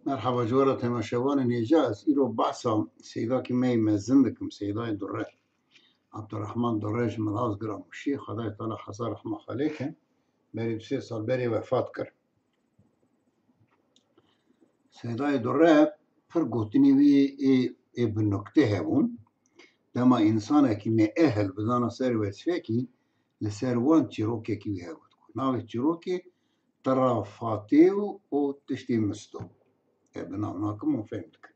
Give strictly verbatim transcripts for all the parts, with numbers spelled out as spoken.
Merhaba ji we re temaşevanên hêja, ez îro behsa Seydakî me yê mezin dikim, Seydayê Durre. Abdurrahman Durre ji Malazgira Mûşê, Xwedayê Teala hezar rehma xwe lê ke, berî du sê sal berê wefat kir. Seydayê Durre pir gotinê wî ê, ê bi nuktê hebûn. Dema însanekî neehil bidana ser wezîfekî, li ser wan çîrokekî wî hebû. Navê çîrokê Tira Fatê û, û tiştê Misto. E, bi nav nakim û fêm dikin.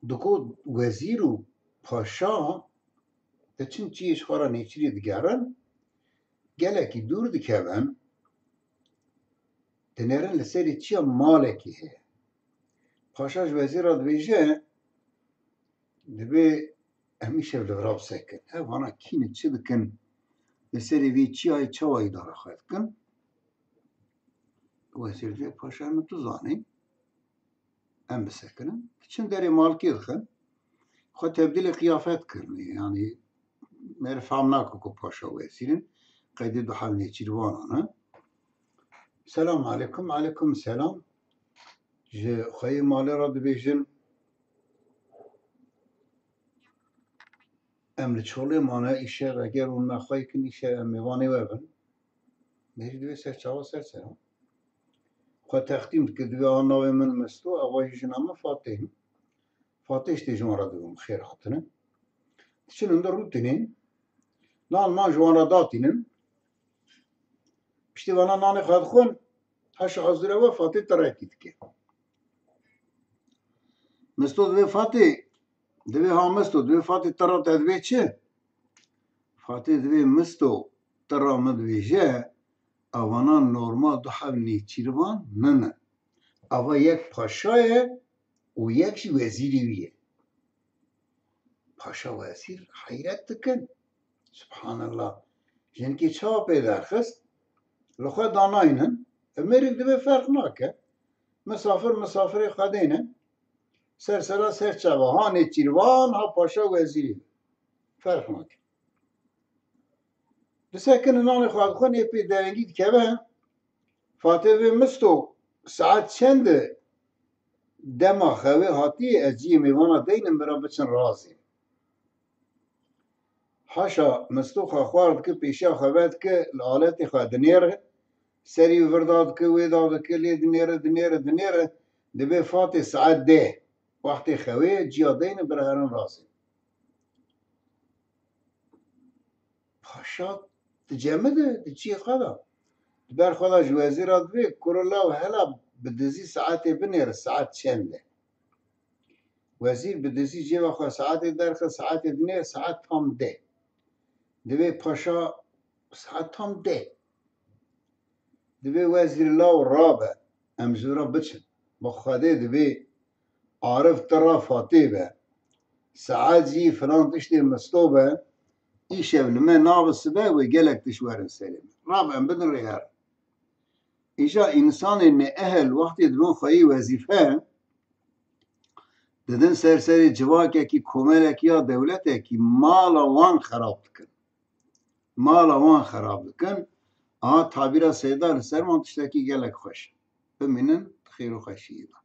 Digot wezîr û paşa diçin çiyê ji xwe re nêçîrî digerin, gelekî dûr dikevin, dinêrin li serê çiya malekî heye. Paşa ji wezîr re dibêje, divê em îşev li vir bisekin. Ev vana kî ne, çi dikin? Li serê vê çiyayê çawa îdara xwe dikin? Wezîr dibê, paşa, min tu zanî. Em bisekinin. Diçin derê malkê dixin. Xwe tebdîlê qiyafet kirinê. Yanî, meriv fam nake ku paşa wezîr in. Qeydê du heb nêçîrvanan e. Selam aleykum, aleykum selam. Ji xweyê malê re dibêjin, em li çolê mane, îşev eger hûn me xwey kin, îşev em mêvanê we bin. Mêr divê ser çava ser sera. Xwe textîm dike, divê a navê min Misto, ava jî jina min Fatê. Fatê ji tê ji wan re dibim xêr hatine. Diçin hundir rûtinên, nan man ji wan re datînin. Piştî vana nanê xwe dixwin, heşa hazir e we Fatê tirekî dike. Misto divê Fatê, divê ha Misto, divê Fatê tira te divê çi? Fatê divê Misto tira min dibêje, evana normal du heb nêçîrvan nine. Ava yek paşa ye û yek jî wezîrê wî ye. Paşa wezîr heyret dikin. Subhanallah. Jinkê çawa pê derxist? Li xwe danaynin. E, meriv divê ferq nake. Misafir misafirê Xwedê ne. Ser sera ser çava. Ha nêçîrvan, ha paşa wezîrê. Ferq nake. Disekinin nanê xwe dixwin, ê pê derengî dikeve. Fatê vê Misto, saet çend e? Dema xewê hatiye, ez ciyê mêvana deynim, bira biçin razê. Haşa Misto xwe xwar dike, pêşiya xwe vedike, li aletê xwe dinêre, serî wî vir dadike, wê dadike, lê dinêre, dinêre, dinêre, dibê Fatê saet deh. Wextê xewê ye, ciya deyne, bira herin razê. Paşa dicemide, di ciyê xwe de. Di ber xwe de ji wezîra divê, kuro law hela bi dizî saetê binêre, saet çend e? Wezîr bi dizî cêva xwe saetê derxe, saetê dinêre, saet tam deh. Divê paşa saet tam deh. Divê wezîr law rabe, em ji vira biçin. Bi Xwedê divê Arif tira Fatê be. Saet jî filan tiştê Misto be. Îşev li me nabe sibe wê gelek tişt werin serê me. Rabe em bidin rê herin. Îja însanê neehel wextê dibin xweyî wezîfe, didin ser serê civakekî, komelekî ya dewletekî, mala wan xerab dikin. Mala wan xerab dikin. Aha tabîra Seyda li ser wan tiştekî gelek xweş. Bimînin di xêr û xweşiyê de.